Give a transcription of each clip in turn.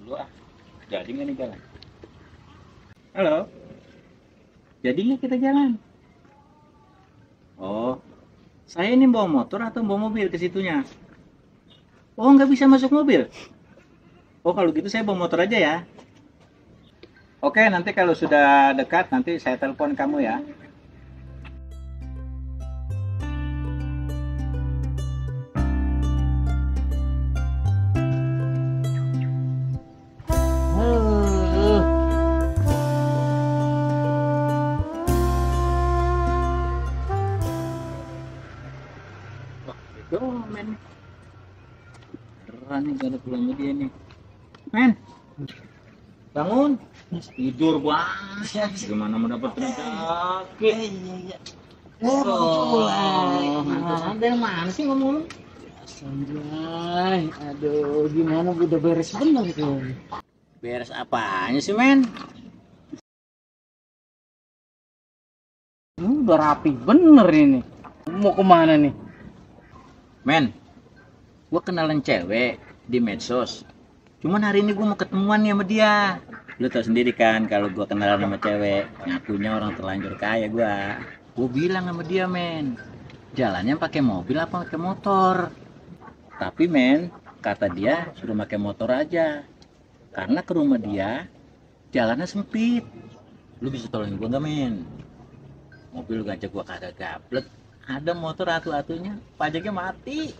dulu ah. Jadi nggak nih jalan? Halo? Jadi nggak kita jalan? Oh, saya ini bawa motor atau bawa mobil ke situnya? Oh, nggak bisa masuk mobil? Oh, kalau gitu saya bawa motor aja ya. Oke, nanti kalau sudah dekat, nanti saya telepon kamu ya. Wah, itu men. Beneran nih, gak ada pulangnya dia nih. Men, bangun. Tidur banget. Gimana mau dapat rezeki? Iya. Oh, ada mana sih ngomong? Sanjay, aduh gimana gue udah beres bener tuh. Beres apanya sih, men? Udah rapi bener ini. Mau kemana nih? Men, gua kenalan cewek di medsos. Cuman hari ini gua mau ketemuan nih sama dia. Lu tau sendiri kan kalau gua kenalan sama cewek, ngakunya orang terlanjur kaya gua. Gua bilang sama dia, men, jalannya pakai mobil apa pakai motor? Tapi men, kata dia suruh pakai motor aja. Karena ke rumah dia jalannya sempit. Lu bisa tolongin gua nggak, men? Mobil ngajak gua kagak gablek. Ada motor atu-atunya, pajaknya mati.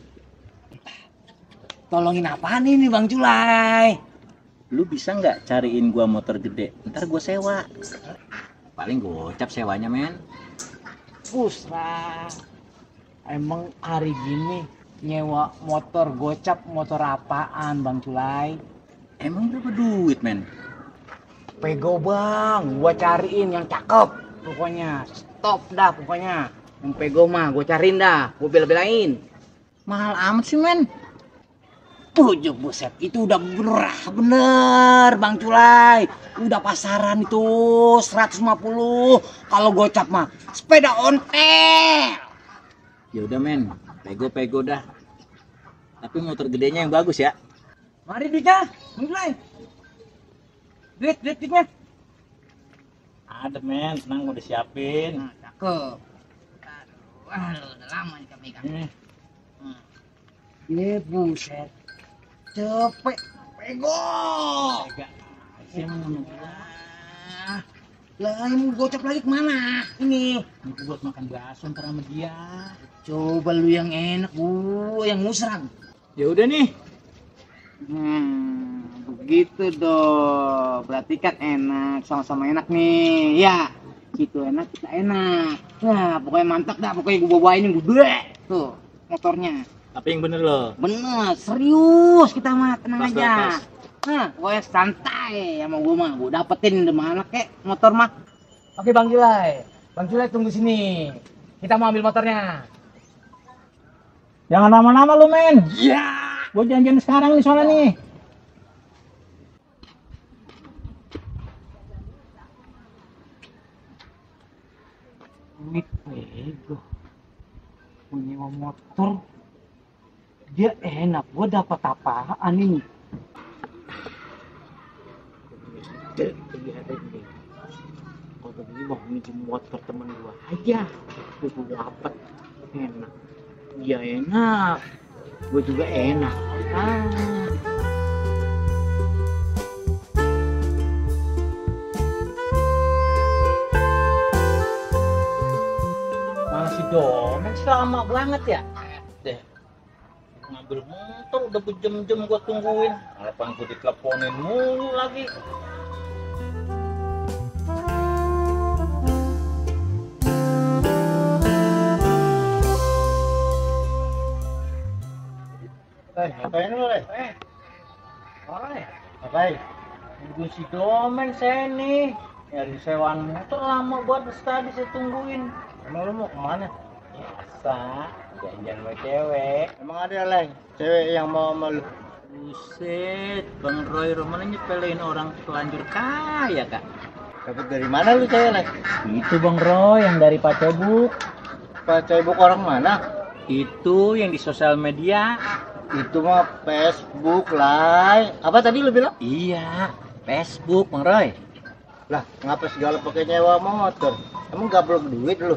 Tolongin apaan ini Bang Julai? Lu bisa nggak cariin gua motor gede? Ntar gua sewa. Paling gocap sewanya, men. Pusra. Emang hari gini nyewa motor gocap motor apaan Bang Julai? Emang berapa duit, men? Pego Bang, gua cariin yang cakep. Pokoknya stop dah pokoknya. Yang pego mah gua cariin dah, gua bela-belain. Mahal amat sih, men. Tujuh buset, itu udah bener Bang Culai. Udah pasaran itu 150. Kalau gocap mah sepeda ontel. Ya udah, men. Pego-pego dah. Tapi motor gedenya yang bagus ya. Mari duitnya, Bang Culai. Duitnya. Ada, men. Tenang, gua udah siapin. Nah, cakep. Aduh, udah lama nih kami kan. Ye buset. Cepet pego. Enggak. Siapa nama gua? Lah, yang gocap lagi kemana? Ini. Ini buat makan bakso ntar sama dia. Coba lu yang enak, yang musram. Ya udah nih. Begitu dong. Berarti kan enak, sama-sama enak nih. Ya, situ enak, kita enak. Nah, pokoknya mantap dah. Pokoknya gue bawain yang gede. Tuh, motornya. Tapi yang bener loh. Bener, serius kita mah, tenang Pas, aja. pas. Nah, pokoknya santai sama gue mah. Gue dapetin di mana kek motor mah. Oke Bang Julai. Bang Julai tunggu sini. Kita mau ambil motornya. Jangan lama-lama lu, men. Ya. Gua janjian sekarang nih soalnya nih. Ini pego. Punya motor. Dia enak. Gue dapat apaan ini? Jadi ada ini. Kalau begini mau minjem motor temen gua aja. Gua dapat enak. Dia enak. Gua juga enak. Masih domen sih lama banget ya. Deh. Ngambil motor udah berjam-jam gua tungguin. Harapan gua diteleponin mulu lagi. Ngapain lu, Le? Ngapain? Nunggu si domen saya nih. Nyari sewaan motor lama banget tadi saya tungguin. Emang lu mau kemana? Biasa, janjian sama cewek. Emang ada, Leng? Cewek yang mau sama lu? Buset, Bang Roy Romana nyepelein orang telanjur kaya, Kak. Dapat dari mana lu cewek, Leng? Itu Bang Roy yang dari Pak Cebuk. Pak Cebuk orang mana? Itu yang di sosial media. Itu mah Facebook lah. Apa tadi lu bilang? Iya, Facebook, Bang Roy. Lah, ngapa segala pakai nyewa motor? Emang gablok duit lu?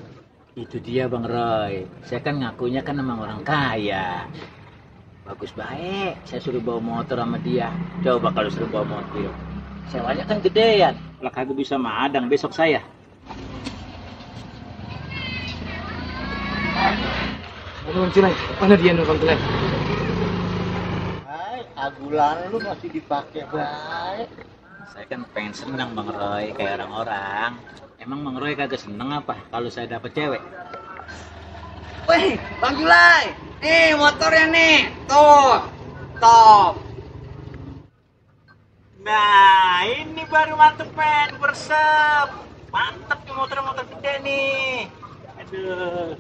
Itu dia Bang Roy. Saya kan ngakunya kan emang orang kaya. Bagus baik. Saya suruh bawa motor sama dia. Coba kalau suruh bawa mobil. Sewanya kan gedean. Lah kagak bisa madang besok saya. Bang Culai, mana dia nih Bang Culai? Hai, agulan lu masih dipakai baik. Saya kan pengen senang Bang Roy kayak orang-orang. Emang Bang Roy kagak seneng apa kalau saya dapet cewek? Wih, Bang Culai, nih motornya nih, tuh, top. Nah, ini baru mantep pen, bersep. Mantep nih motor gede nih. Aduh.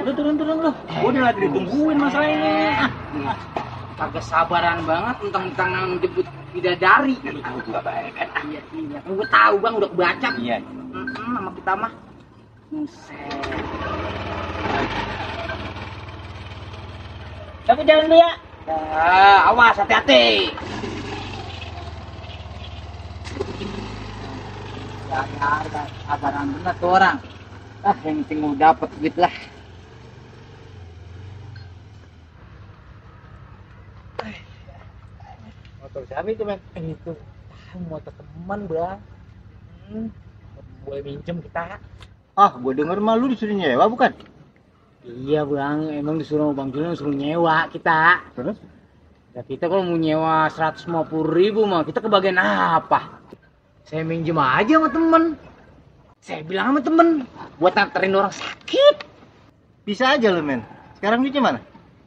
Turun lu. Gua udah lagi ditungguin masalah ini. Kagak sabaran banget tentang jemput bidadari. Gua baik kan. Iya. Gue tahu Bang, udah kebaca. Iya. Sama kita mah. Buset. Tapi jalan dulu ya. Awas, hati-hati. Ya, sabaran bener tuh orang. Yang penting mau dapet duit lah. Motor siapa itu, men? Itu motor teman Bang. Boleh minjem kita. Ah, gua denger mah lu disuruh nyewa bukan? Iya Bang, emang disuruh Bang Julian suruh nyewa kita. Terus? Ya kita kalau mau nyewa 150.000 mah kita kebagian apa? Saya minjem aja sama temen. Saya bilang sama temen buat nganterin orang sakit. Bisa aja lu, men. Sekarang duitnya mana?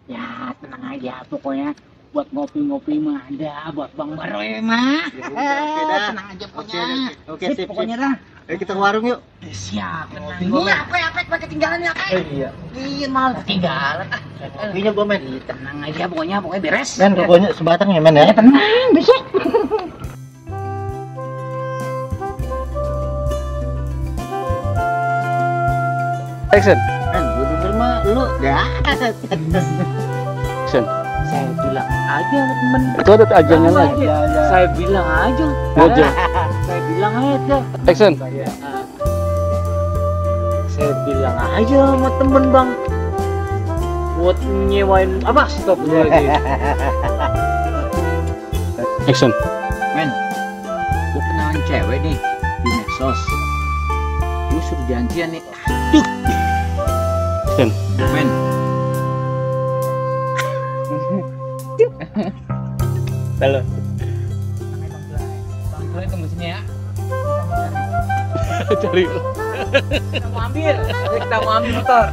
Ya tenang aja pokoknya buat ngopi-ngopi mah ada, buat Bang Baroy mah. Oke dah. Tenang aja pokoknya. Oke, Sip, sip. pokoknya dah. Ayo kita ke warung yuk. Siap. Ngopi, Ini men. apa ketinggalan ya kak? Iya. Iya malah ketinggalan. Kopinya gua, men. Tenang aja pokoknya beres. Men, rokoknya sebatang ya, men ya? Tenang, bisa. Action. Men, gua denger mah lu dah. Action. Saya bilang aja sama temen. Itu ada ajannya Sama lagi. aja. Saya bilang aja. Aja. Saya bilang aja. Action. Saya bilang aja sama temen Bang. Buat nyewain apa? Stop dulu lagi. Action. Men, gua kenalan cewek nih di medsos. Lu suruh janjian nih. Aduh. Action. Men, Halo. Bang Joy tunggu sini ya. Cari. Kita mau ambil motor.